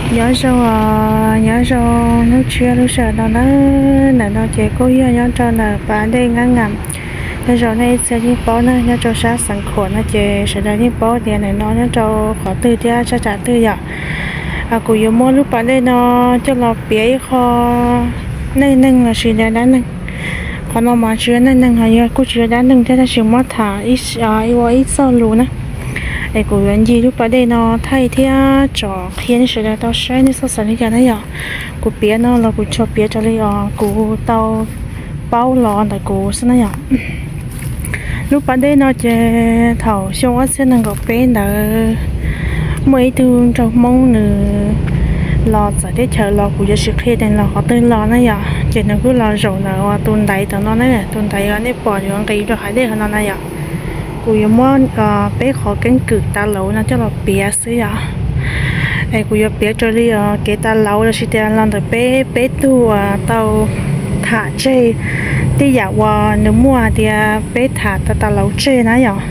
Nyob zoo, nyob zoo hnub tshiab lub sij hawm no na. Ntawm no ces kuj yog nyob rau ntawm pas dej Ngab Ngam. Nyob zoo nej ib txhia yeej paub na, nyob rau sab Xeev Khuam no ces sawv daws yeej paub tias ntawm no nyob rau qhov twg thiab sab tsam twg yom. Kuv yuav muab lub pas dej no coj los piav ib qho neej neeg lossis dab neeg. Qhov no mas tsis yog neej neeg, ho yog kuj tsis yog dab neeg thiab, tab sis muab tham ua ib txoj lus na. Es kuv yuav ncig lub pas dej no thaij thiab tsom qhia nej sawv daws tau saib nej txhob xav li cas na yom. Kuv piav no los kuv tsuas piav raws li os kuv tau paub los ntawm kuv xwb na yom. Lub pas dej no ces thaum xyoo ob txhiab nees nkaum peb ntawd muaj ib tug nraug Hmoob nws los txawv teb chaws los, kuv yuav tsis qhia tias los qhov twg los na yom, ces nws kuj los zaum ntawm uas tus ntaiv tom no na, tus ntaiv uas nej pom yuav nqis rau hauv dej hauv no na yom. Kuv yuav muab peb qhov keeb kwm tav lauv no coj los piav xwb yom. Es kuv yuav piav raws li kev tav lauv lossis tias los ntawm peb, peb tug uas tau tham tseg tej yam uas nws muaj hais tias peb tham tav lauv tseg na yom.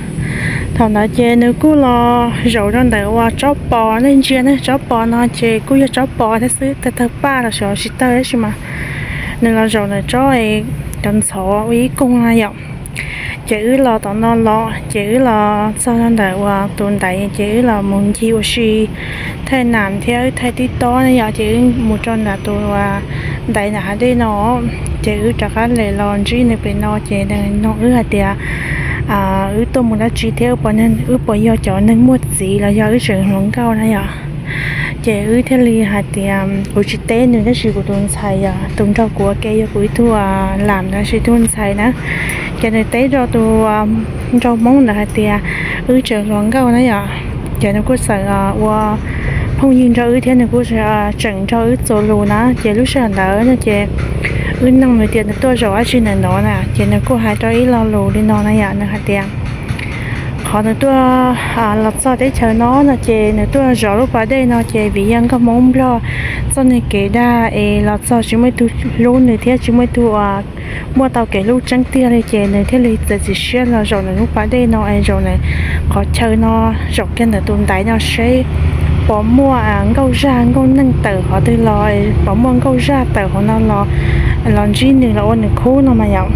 Thaum ntawd ces nws kuj los zaum rau ntawm uas tsob pos, nej ntsia ne, tsob pos no ces kuj yog tsob pos thiab xwb, tawg tawg paj los sis tsis tawg tab sis mas nws los zaum ntawm tsob cov ntxhov ua ib koog na yom. Ces wb los tom no los ces wb los txog ntawm uas tus ntaiv ces wb los mus ncig ua si, thaij nam thiab wb thaij tib tob ne yom, ces wb mus rau ntawm tus ntaiv ntawm hav dej no. Ces wb rov qab lem los ntsib nws pem no ces nws nug wb hais tias wb tuaj mus dab tsi thiab wb puas yog cov neeg muaj txiv los yog wb tseem hluas nkauj na yom. Ces wb thiaj li hais tias kuv tsis teb nws tab sis kuv tus ntxhais yog tus nrog kuv ua ke, yog kuv ib tug lam ntawd, ib tug ntxhais na. Ces nws teb rau tus nraug Hmoob ntawd hais tias wb tseem hluas nkauj na yom. Ces nws kuj txawm ua phooj ywg nrog wb thiab nws kuj tseem nrog wb txuas lus na. Ces lub sij hawm ntawd no ces wb nug nws tias nws tuaj zaum dab tsi ntawm no na, ces nws kuj hais rau ib lo lus li no na yom, nws hais tias qhov nws tuaj los txog teb chaws no no ces nws tuaj zov lub pas dej no ces vim yog nkauj Hmoob Nplog txoj niag kev dag es los txog tsis muaj ib tug hlub nws thiab tsis muaj ib tug muaj tau kev hlub tseeb tiag li, ces nws thiaj li txiav txim siab los zaum nws lub pas dej no es zaum nws qhov chaw no, zaum kiag ntawm tus ntaiv no seb puas muaj nkauj zaj nkauj neeg tawm qhov twg los, puas muaj nkauj zaj tawm hauv no los, los ntsib nws los ua nws khub no mas yom.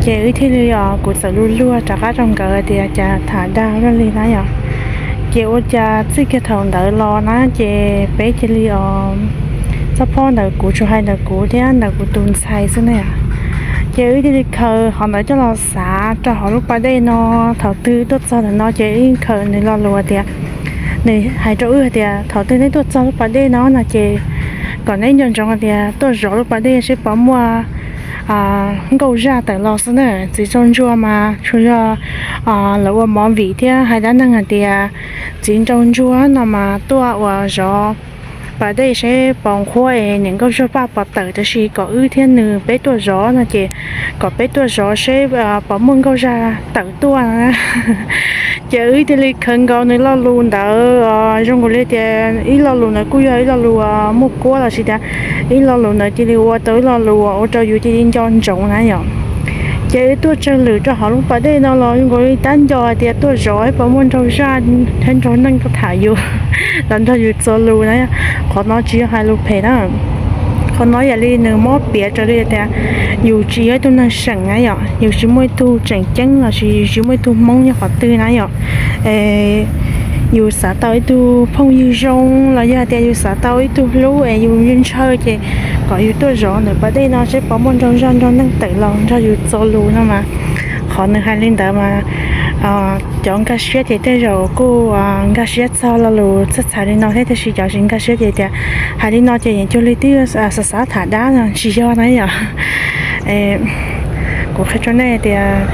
Ces wb thiaj li, kuv txawm luag luag rov qab rau nkawd tias cas tham dag luaj li na yom. Ces ua cas txij kiag thaum ntawd los na ces peb cia li, txoj phob ntawd kuv tsuas hais ntawm kuv thiab ntawm kuv tus ntxhais xwb na yom. Ces wb thiaj li khaws qhov ntawd coj los xav rau hauv lub pas dej no. Thaum twg tuaj txog ntawm no ces wb khaws nws lo lus tias, nws hais rau wb hais tias thaum twg nej tuaj txog lub pas dej no no ces kom neb nco ntsoov tias tuaj zov lub pas dej seb puas muaj nkauj zaj tawm los xwb na. Txiv tsaus ntsuag mas tsuas yog lawv ua movie thiab hais dab neeg hais tias txiv nraug ntsuag no mas tuaj ua zov pas dej seb puas nqhuab es niam nkauj zaj paj puas tawm, tab sis kom wb thiab nws peb tuaj zov no ces kom peb tuaj zov seb puas muaj nkauj zaj tawm tuaj na. Ces wb thiaj li khaws nkaus nws lo lus ntawd, zoo nkaus li tias ib lo lus ntawd kuj yog ib lo lus muaj kuab los sis tias ib lo lus ntawd cia li ua tau ib lo lus ua rau yus cia li nco ntsoov na yom. Ces wb tuaj tsawg lwm rau hauv lub pas dej no los zoo nkaus li tab nco hais tias tuaj zov puas muaj nraug zaj thiab nraug neeg tuaj tham yus los nrog yus txuas lus na. Qhov no tsis yog hais lus phem na. Qhov no yam li nws muab piav raws li tias yus tsis yog ib tug neeg seem na yom, yus tsis muaj ib tug tseem ceeb los sis yus tsis muaj ib tug Hmoob nyob qhov twg na yom. Yus xav tau ib tug phooj ywg zoo los yog tias yus xav tau ib tug hlub es yus ntshaw ces kom yus tuaj zov ntawm pas dej no seb puas muaj nraug zaj nraug neeg tawm los nrog yus txuas lus no mas. Qhov nws hais li ntawd mas cov nkag siab ces tej zaum kuj nkag siab txog lo lus txhawj txhais li no thiab, tab sis cov tsis nkag siab ces tias hais li no ces yeej cuag li twb xav xav tham dab no tsis yog na yom. Kuv qhia rau nej tias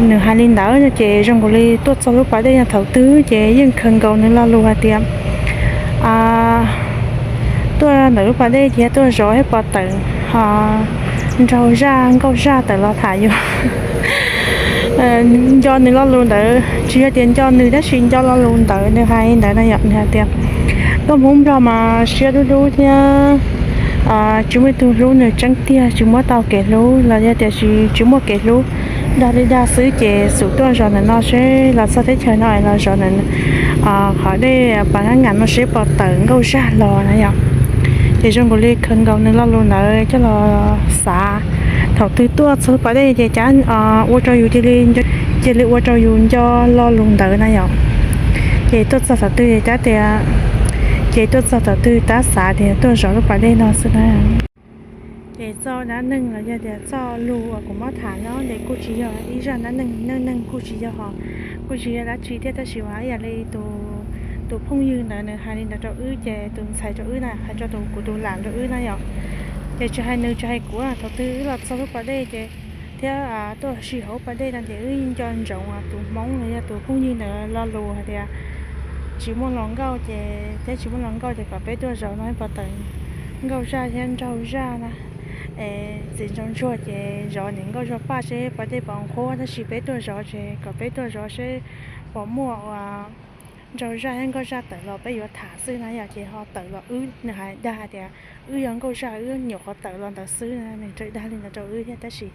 nws hais li ntawd no ces zoo nkaus li tuaj txog lub pas dej no thaum twg ces yeej khaws nkaus nws lo lus hais tias tuaj ntawm lub pas dej ces tuaj zov thiab puas tawm nraug zaj nkauj zaj tawm los tham yus. Nco nws lo lus ntawd, tsis yog tias nco nws tab sis nco lo lus ntawd nws hais ntawd na yom. Nws hais tias nkauj Hmoob Nplog mas siab dub dub thiab tsis muaj ib tug hlub nws tseeb tiag, tsis muab tau kev hlub los yog tias tsis muaj kev hlub, dag li dag xwb ces xub tuaj zov ntawm no seb los txog teb chaws no es los zov ntawm qhov dej pas Hab Ngam no seb puas tawm nkauj zaj los na yom. Ces zoo nkaus li khaws nkaus nws lo lus ntawd coj los xav. Thaum twg tuaj txog pas dej ces cab ua rau yus cia li, cia li ua rau yus nco lo lus ntawd na yom. Ces tuaj txog thaum twg ces cab tias, ces tuaj txog thaum twg tab xav tias tuaj zov lub pas dej no xwb na. Ces txoj dab neeg los yog tias txoj lus uas kuv muab tham no ces kuj tsis yog ib zaj dab neeg, neej neeg kuj tsis yog, kuj tsis yog dab tsi thiab, tab sis mas ib yam li tus phooj ywg ntawd nws hais li ntawd rau wb, ces tus ntxhais rau wb na, hais rau tus, kuv tus lam rau wb na yom. Ces tsis hais nws tsis hais kuv, thaum twg wb los txog lub pas dej ces thiab tuaj ua si hauv pas dej no ces wb nco ntsoov tus hmoob los yog tus phooj ywg ntawd lo lus hais tias tsis muaj hluas nkauj ces, thiab tsis muaj hluas nkauj ces kom peb tuaj zov no puas tawm nkauj zaj thiab nraug zaj na. Es txiv nraug ntsuag ces zov niam nkauj zaj paj seb pas dej puas qhuav, tab sis peb tuaj zov ces kom peb tuaj zov seb puas muaj ua nraug zaj thiab nkauj zaj tawm los peb yuav tham xwb na yom. Ces ho tawm los wb, nws hais dag tias wb yog nkauj zaj, wb nyuam qhuav tawm los ntawd xwb, nws dag li ntawd rau wb thiab, tab sis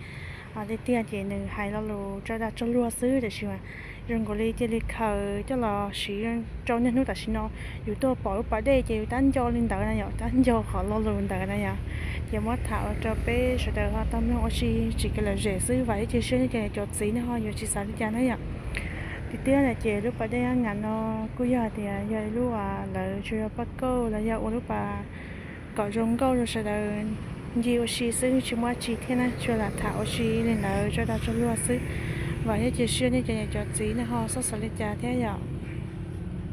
tiag tiag ces nws hais lo lus tso dag tso luag xwb, tiam sis mas zoo nkaus li cia li khaws coj los siv rau niaj hnub tam sim no. Yus tuaj pom lub pas dej ces yus tab nco li ntawd na yom, tab nco qhov lo lus ntawd na yom. Ces muab tham ua rau peb sawv daws ho tau mloog ua si tsis kev lom zem xwb, vam thiab cia siab tias cov txiv no ho yuav tsis xav li cas na yom. Tiag tiag na ces lub pas dej Hab Ngam no kuj yog tias yog ib lub lawv tsuas yog paj kauj los yog ua lub pas kom zoo nkauj rau sawv daws ncig ua si xwb, tsis muaj dab tsi thiab na, tsuas lam tham ua si li ntawd tso dag tso luag xwb. Vam thiab cia siab nej cov niam cov txiv nej ho txhob xav li cas thiab yom.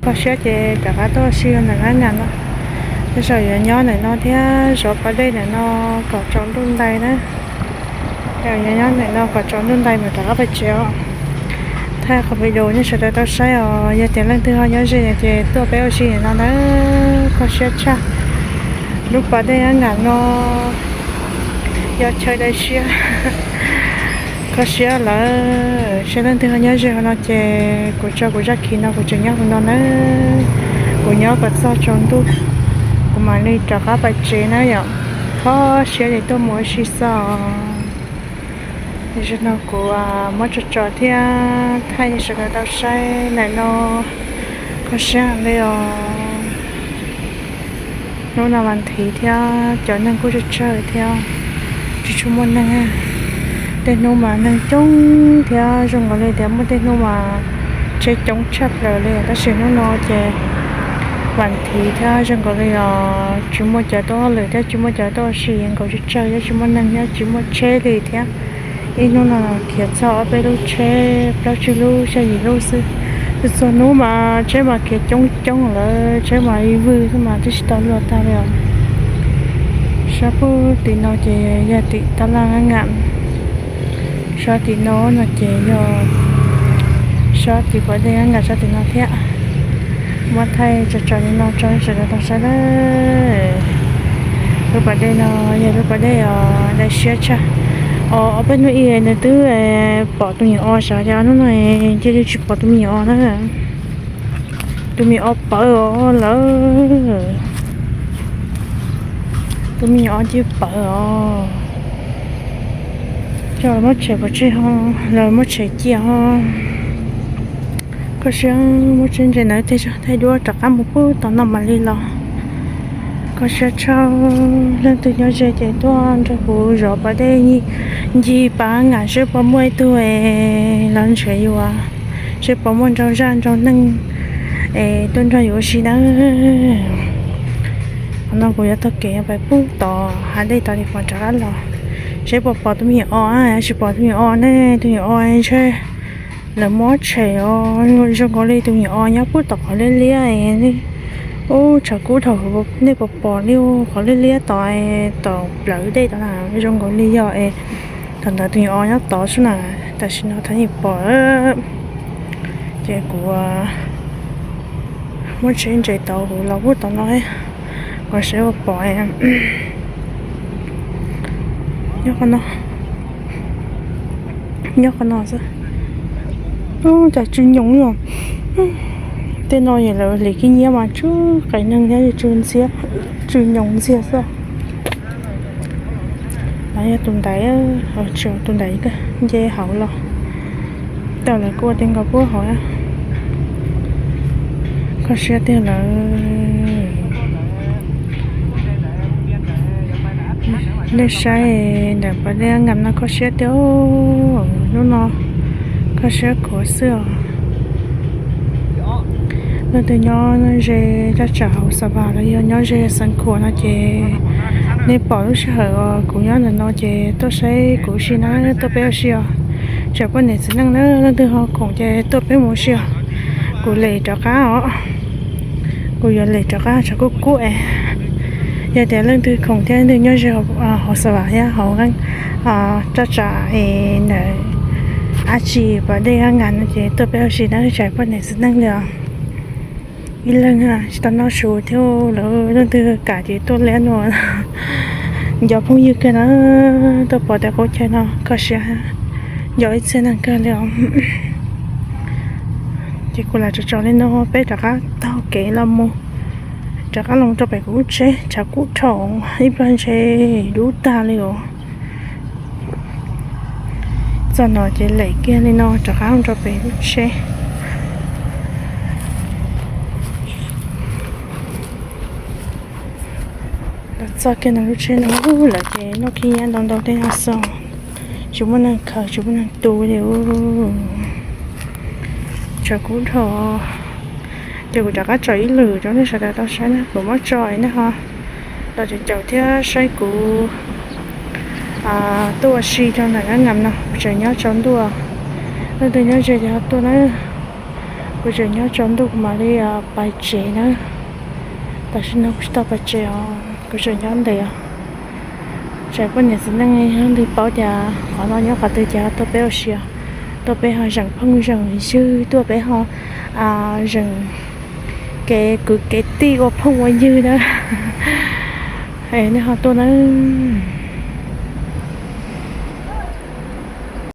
Kho siab ces rov qab tuaj ua si ntawm Hab Ngam no. Tej zaum yuav nyob ntawm no thiab zov pas dej ntawm no kom tsaus ntuj ntais na. Yuav nyob ntawm no kom tsaus ntuj ntais mam rov qab pem tsev os. Thaij qhov video nej sawv daws tau saib os, yog tias leej twg ho nyob ze ces tuaj peb ua si ntawm no na. Kho siab tshaj, lub pas dej Hab Ngam no yog chaw dai siab. Kho siab lawm, seb leej twg ho nyob ze hauv no ces kuv tso kuv zaj khiv no kuv tseem nyob hauv no na. Kuv nyob kom txog tsaus ntuj, kuv mam li rov qab pem tsev na yom. Kho siab ces tuaj mus ua si xwb os. Zaum no kuv muab tso tso thiab thaij nej sawv daws tau saib ntawm no. Kho siab heev li os. Hnub no vas thiv thiab cov neeg kuj tsawg tsawg thiab, tsis tshua muaj neeg. Tej hnub mas neeg coob thiab zoo nkaus li tias muaj tej hnub mas tsheb coob tshaj plaws li, tab sis hnub no ces vas thiv thiab zoo nkaus li os tsis muaj cov tuaj hauj lwm thiab tsis muaj cov tuaj ua si, nkaus tsawg tsawg thiab tsis muaj neeg thiab tsis muaj tsheb li thiab. Ib hnub no khiav txog ob peb lub tsheb, plaub tsib lub xya yim lub xwb. Txhua txhua hnub mas tsheb mas khiav coob coob lawm, tsheb mas ib vwg xwb mas twb tsis tau luag tag li os. Sab pug tim no ces yog tim tab laj Hab Ngam. Sab tim no no ces yog sab tim pas dej Hab Ngam sab tim no thiab. Muab thaij tso tso li no tso sawv daws tau saib na. Lub pas dej no yog lub pas dej os dai siab tshaj. Os, ob peb hnub ib nws twb pom tus me nyuam os, xyov yog ob hnub no cia li tsis pom tus me nyuam os na. Tus me nyuam os pawv os lawm. Tus me nyuam os cia pawv os. Coj lawv muab tshem pov tseg ho, lawv muab tshem cia ho. Koj siab, muab tseb ntses ntawd tej zog thaij duab rov qab mus pub tom no mam li los. Koj siab tshaj, leej twg nyob ze ces tuaj nrog kuv zov pas dej ncig pas Ngam seb puas muaj ib tug los nrhiav yus, seb puas muaj nraug zaj nraug neeg es tuaj nrog yus ua si na. Qhov no kuv yuav taug kev pais pub tom hav dej tod li pom rov qab los, seb puas pom tus me nyuam os, tsis pom tus me nyuam os ne, tus me nyuam os ntshe lawv muab tshem os, zoo nkaus li tus me nyuam os nyob pub tom qhov liab liab li. Ub, tshav kub dhau, nej puas pom li qhov liab liab tod, tom plawv dej tod na, zoo nkaus li yog es thaum ntawd tus me nyuam os nyob tod xwb na, tam sim no thov yeej pom. Ces kuv muab tseb ntses tod kuv los pub tom no, kom seb puas pom. Nyob qhov no, nyob qhov no xwb. Ub, cas tsw nyoos li os. Tej no yog lawv hliv khib nyiab mas tsw qe neeg thiab tsw ntxhiab, tsw nyoos ntxiag xwb. No yog tus ntaiv, tus ntaiv nce hauv los, tau lawv kuj ua tau nkaus puag hauv. Kho siab tiag lawm. Nej saib ntawm pas dej Ngam no kho siab tiag, hnub no kho siab khuav xwb os. Leej twg nyob ze raj tsam hauv Xav Vas los yog nyob ze Xeev Khuam no ces nej pom lub sij hawm uas kuv nyob ntawm no ces tuaj saib kuv ua si na, tuaj peb ua si os. Tsaim poj niam txiv neej na, leej twg ho khoom ces tuaj peb mus ua si os. Kuv lem rov qab os. Kuv yuav lem rov qab tshav kub kub es. Yog tias leej twg khoom thiab leej twg nyob ze hauv Xav Vas thiab hauv raj tsam es ntawm dab tsi pas dej Ngam no ces tuaj peb ua si na, tsaim poj niam txiv neej li os. Ib leeg tsis tau noj su thiab lawm, leej twg kam ces tuaj liab no. Nco phooj ywg kawg na, tuaj pom tej qub chaw no kho siab, nco ib txhia neeg kawg li os. Ces kuv lam tso tso li no, peb rov qab taug kev los mus, rov qab los rau pem kuv lub tsheb, tshav kub dhau, ib pliag ntshe dub tag li os. Txoj no ces lem kiag li no rov qab los rau pem lub tsheb. Los txog kiag no lub tsheb no lawm ces noj khib nyiab ntau ntau tej no xwb, tsis muaj neeg khaws tsis muaj neeg tu li. Tshav kub dhau. Ces kuv rov qab tso ib lwm rau nej sawv daws tau saib na, kuv muab tso nej ho los caum caum thiab saib kuv tuaj ua si rau ntawm dab Ngam no. Kuv tseem nyob tsaus ntuj, leej twg nyob ze ces ho tuaj na. Kuv tseem nyob tsaus ntuj kuv mam li pais tsev na. Tam sim no kuv tsis tau pais tsev os, kuv tseem nyob ntev os. Tsaim poj niam txiv neej leej twg paub tias qhov no nyob qhov twg ces ho tuaj peb ua si os. Tuaj peb ho zeem phooj zeem ywg, tuaj peb ho zeem kev kwv kev tij ua phooj ua ywg na. Nej ho tuaj na.